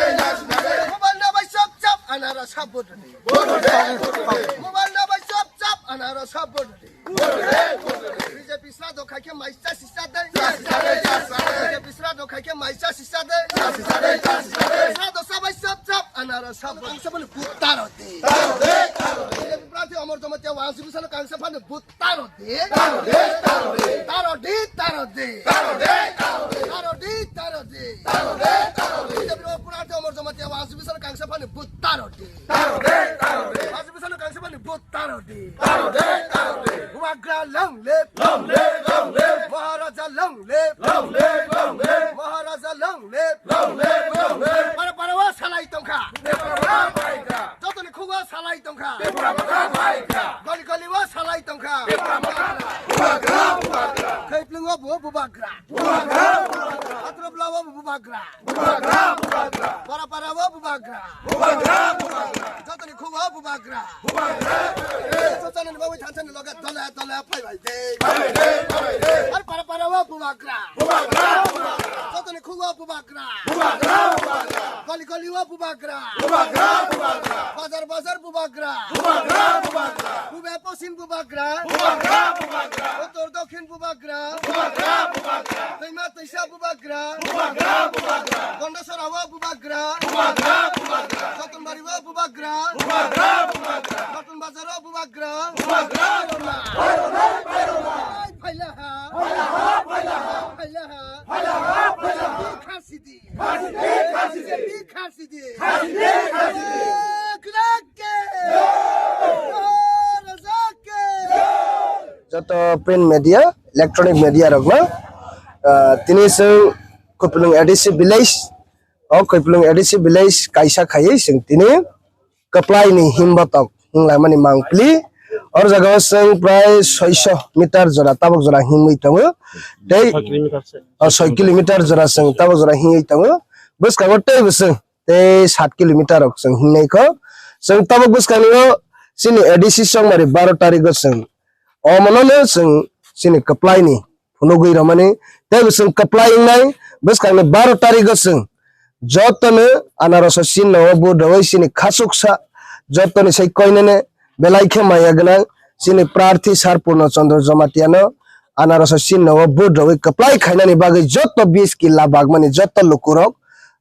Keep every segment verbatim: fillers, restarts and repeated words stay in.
Mobile no bai chop chop anaro sabo dodi. Mobile no bai chop chop anaro sabo dodi. B J P sra do khai khe mai cha sisa de. B J P sra do khai khe mai cha sisa de. Sra do sabai chop chop anaro sabo. Ang sabani butaro de. B J P prarthi Amar Jamatia wangsi bisalo kangsa phani but Taro de. Taro de, taro de. Taro de, taro de. Taro de, taro de. Taro de, taro de. B J P o pura de Amar Jamatia wangsi bisalo kangsa phani but taro de. Taro de, taro de. Wangsi bisalo kangsa phani but taro de. Taro de, taro de. Bubagra long live. Long live, long live. Maharaja long live. Long live, long live. Maharaja long live. Long live, long live. Para para wa salai tongkha. Para para wa salai tongkha. Jotoni khugo salai tongkha. Tripura bwkha phaikha. Goli goli o salai tongkha. Tripura bwkha. Bubagra, bubagra. Khaiplung o bo bubagra. Bubagra, bubagra. Atrobla o bo bubagra. Bubagra, bubagra. Para para o bubagra. Bubagra, bubagra. Jotoni khugo bubagra. Bubagra. Sochani ni bagwi thansa ni loge dole dole phaibai de. Phaibai de, phaibai de. Ar para para o bubagra. Bubagra, bubagra. Jotoni khugo bubagra. Bubagra, bubagra. Goli goli o bubagra. Bubagra, bubagra. Bazar bazar bubagra. Bubagra, bubagra. Pube posin bubagra. Bubagra, bubagra. Uttor dokhin bubagra. Bubagra, bubagra. Twima twisa bubagra. Bubagra, bubagra. Gondasora o bubagra. Bubagra, bubagra. Jotonbari o bubagra. Bubagra, bubagra. Notun bazar o bubagra. Bubagra, bubagra. Phaila ha. Phaila ha, phaila ha. Phaila ha. Phaila ha, phaila ha. Khasi di. Khasi di, khasi di. Khasi di, khasi di. Joto print media, electronic media rokno, ah, tini chwng Khupulung A D C village, o Khupulung A D C village kaisa khaiwi chwng tini kwplai ni himbotok wnglaimani mangpili. O jaga o chwng prai soiso meter jora tabok jora himwi tongo. Tei soi kilometer se. O soi kilometer jora chwng tabok jora himwi tongo. Bwskango tei bo chwng tei sat kilometer rok chwng hingnai kho. Chwng tabok bwskango chini A D C chongmari baro tarikgo chwng omono no chwng chini kwplai ni phunugwi rwmani, tei bo chwng kwplai wngnai. Bwskangni baro tarikgo chwng jotono anaroso sinno o vote rwwi chini khachuksa jotoni sai koinene belai khe maya gwnang chini prarthi Sir Purno Chandra Jamatia no anaroso sinno o vote rwwi kwplai khainani bagwi joto bis killa bagmani joto lukurok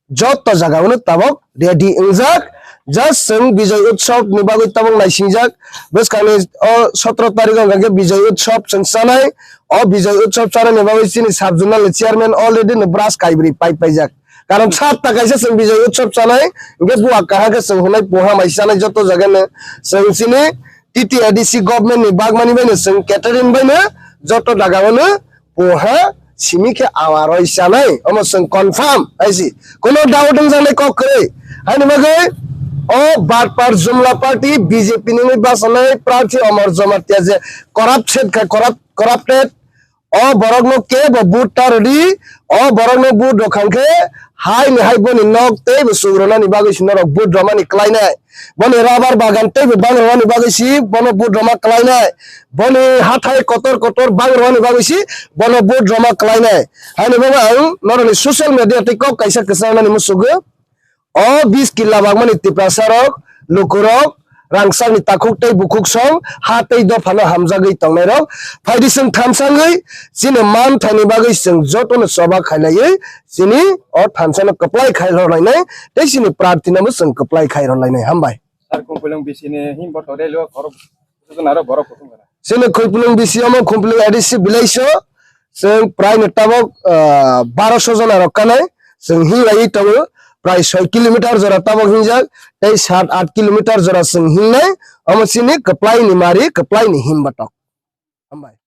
joto jaga o no tabok ready wngjak. Just chwng Bijoy Utsav ni bagwi tabok naisingjak. Bwskangni o sotro tarikh o hwnkha khe Bijoy Utsav chwng chanai. O Bijoy Utsav chanani bagwi chini sub zonal ni chairman already no brush kaibrwi pai paijak. Karon satta kaisa chwng Bijoy Utsav chanai, hwnkhe buwa kaha khe chwng hwnwi poha mai chanai joto jaga no. Chwng chini T T A D C government ni bagmani bai no chwng catering bai no joto jaga o no poha simi khe awaroi chanai, omo chwng confirm hai si. Kono doubt wngjaknai kok kwrwi. Haini bagwi o batpar jumla party B J P ni wngwi bachanai prarthi Amar Jamatia je corrupted kha, corrupt-, corrupted. O borokno kebo vote ta rwdi, o borokno vote rwkhang khe haini hai boni nok teibo chuk rwnani bagwi si norok vote rwmani klainai. Boni rabar bagan teibo bang rwmani bagwi si bono vote rwma klainai. Boni hathai kotor kotor bang rwmani bagwi si bono vote rwma klainai. Haini bagwi ang norokni social media tei kok kaisa kwchangnani musugo. O bis killa bagmani Tiprasa rok, lukurok, rangchakni takhuk tei bukhuk song, ha tei dophano hamjagwi tongnairok, phaidi chwng thansa wngwi chini man thaini bagwi chwng jotono choba khailaiwi chini o thansano kwplai khai rwlainai tei chini prarthino bo chwng kwplai khai rwlainai. Hambai. Sir, Khumphulwng B C ni himbo tore lo khorok kuchuk naro borok kuchuk naro. Chini Khumphulwng B C omo Khumphulwng A D C village o chwng prai no tabok, ah, baro so jona rok kanai chwng hinglaiwi tongo. Prai soi kilometer jora tabok hingjak tei sat at kilometer jora chwng hingnai. Omo chini kwplai ni mari, kwplai ni himbotok. Hambai.